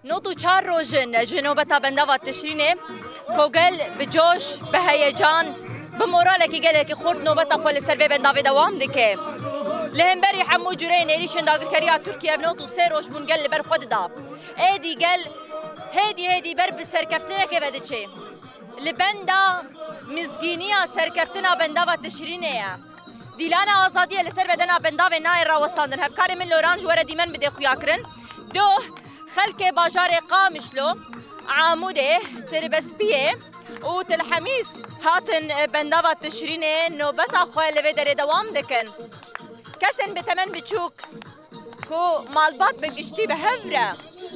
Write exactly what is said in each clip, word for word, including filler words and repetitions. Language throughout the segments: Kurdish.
Nod û çar roj in ji nobeta bendava Tişrînê ku gel bi coş, bi heyecan, bi moralekî gelekî xurt nobeta xwe li ser vê bendavê dewam dike. Li hemberî hemû cureyên êrîşên dagirkeriya Tirkiyê ev nod û sê roj bûn gel li ber xwe dida. Êdî gel hêdî hêdî ber bi serkeftinekê ve diçe. Li benda mizgîniya serkeftina bendava Tişrînê ye. Dîlana azadiyê li ser bedena bendavê nayê rawestandin. Hevkarê min Loran ji we re dîmen bide xuyakirin. Doh, xelkê bajarê Qamişlo, Amûdê, Tirbespiyê û Til Hemîs hatin bendava Tişrînê nobeta xwe li vê derê dewam dikin. Kesên bi temen biçûk ku malbat bi giştî bi hev re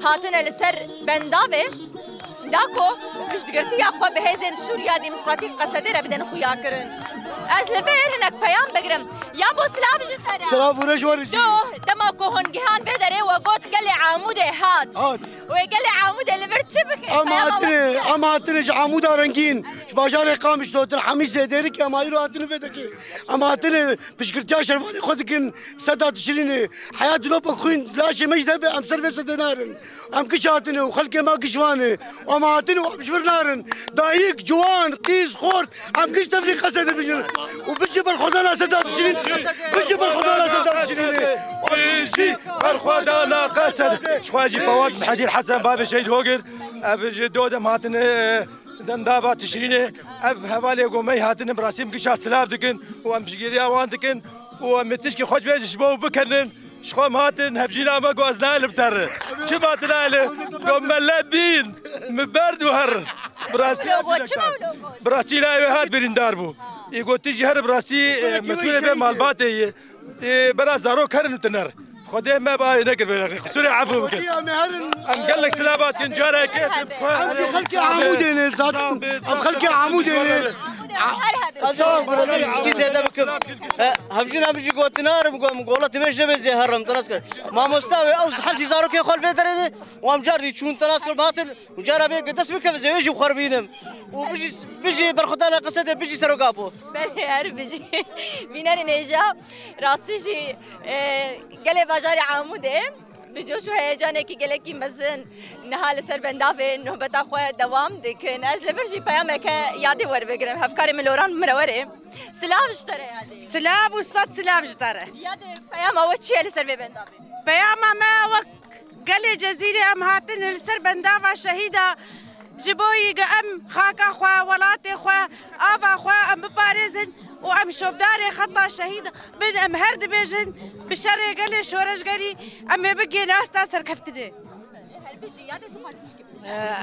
hatine li ser bendavê, da ku piştgirtiya xwe bi hêzên Sûriya Demokratîk Qesedê re bidin xuyakirin. Ez li vê hinek peyam bigirim. Ya bo silav ji te re. Silav û rêz ji we re jî. Doh, dema ku hûn gihan vê derê we got gelê Amûdê hat. Hat. Wê gelê Amûdê li vir çi bike? Em Peyama we hatine, çi ye? Em hatine ji Amûda rengîn, ji bajarê Qamişlo, Til Hemîsê, Dêrikê, em îro hatine vê dekê. Em hatine piştgirtiya şervanê xwe dikin, seda Tişrînê. Heya dilopek xwîn laşê me jî de be, em ser vê sedê narin. Em giş hatine û xelkê me giş wan e. Em hatine û em ji vir narin. Dayik, ciwan, qîz, xort, em giş tevlî Qesedê bijîn. Û bijî berxwedana seda Tişrîn, bijî berxwedana seda Tişrînê. Bijî berxwedana Qesedê. Ji xwe jî Fawaz Mehedî Hesen, babê Şehîd Hogir, ev ji do dem hatine, e, Dendava Tişrînê, ev hevalê ku me hatine bi rastî em gişa silav dikin û em piştgiriya wan dikin û em ê tişkî xwe ji vê ji bo bikenin. Ji xwe em hatin hevjîna me ku ez nayê li bi te re. Çima tu nayê li? Ku me le bîn, mi berd û her. Bi rastî Logo, ev çima jinek logo? Bi rastî nayê wê hat birîndar bû. Ê ku tu jî her bi rastî, e, mesûlê vê malbatê yê. Ê, bera zarok herin û tiner. Xwedê me bi ayê nekir vê rexê. Qisûrê efû bikin. Xwedê em ê herin. Em gelek silav dikin, careke. Em jî xelkê Amûdê ne, zaten em xelkê Amûdê ne. Ez ê tişkî zêde bikim. E, hevjîna min jî gotinar, em got, em gola tu vê ji vê zê herim, te nas kir. Mamosta wê ew hesî zarokê xwe li vê derê ne. Û em car dî çûn, te nas kir, hatin. Û cara bê dest bikeve zê wê jî xwe bînim. Û bijî, bijî berxwedana Qesedê, bijî Serok Apo. Belê, her bijî. Bînerên hêja, rastî jî, e, gelê bajarê Amûdê bi coş û heyecanekî gelekî mezin niha li ser bendavê nobeta xwe dewam dikin. Ez li vir jî peyameke yadê werbigirim. Hevkarê min Loran, min re were. Silav ji te re yadê. Silav û sed silav ji te re. Yadê, peyama we çi ye li ser vê bendavê? Peyama me wek Gelê Cezîrê em hatin li ser bendava şehîda, ji bo yî ge em xaka xwe, welatê xwe, ava xwe em biparêzin û em şopdarê xeta şehîd bin. Em her dibêjin, bi şerê gelê şoreşgerî em ê bigihên asta serkeftinê.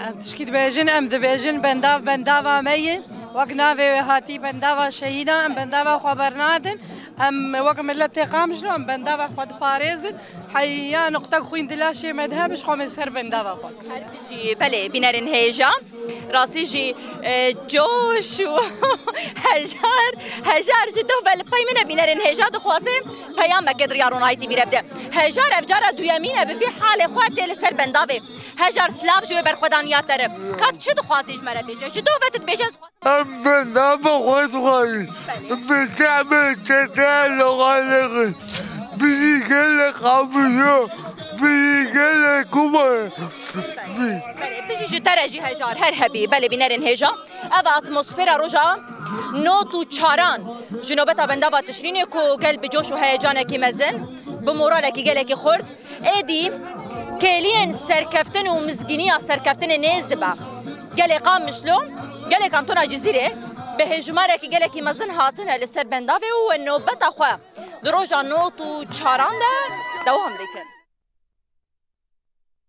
Em tişkî dibêjin, em dibêjin bendav bendava me ye. Wek navê wê hatî bendava şehîdan, em bendava xwe bernadin. Em wek miletê Qamişlo em bendava xwe diparêzin. Heya nuqtek xwîn di laşê me de hebe, ji xwe me ser bendava xwe. Her bijî, belê, bînerên hêja. Rastî jî, e, coş û hejar, hejar ji doh ve li pey min e, bînerên hêja dixwaze peyameke di riya Ronahî T V re bide. Hejar ev cara duyemîn e bi vî halê xwe tê li ser bendavê. Hejar silav ji wê berxwedaniya te re. Ka tu çi dixwazî ji me re bêje? Ji doh ve tu dibêje ez dixwazim. Em bendava xwe dixwazin. Bi şehmê çete li xwe nexin. Bijî gelê Qamişlo, bijî gelê Kuba. Belê, bijî ji te re jî hejar, her hebî. Belê bînerên hêja. Ev atmosfera roja nod û çaran ji nobeta bendava Tişrînê ku gel bi coş û heyecanekî mezin, bi moralekî gelekî xurt, êdî kêliyên serkeftin û mizgîniya serkeftinê nêz dibe. Gelê Qamişlo, gelê Kantona Cizîrê bi hêjmarekî gelekî mezin hatine li ser bendavê û we nobeta xwe di roja nod û çaran de dewam dikin.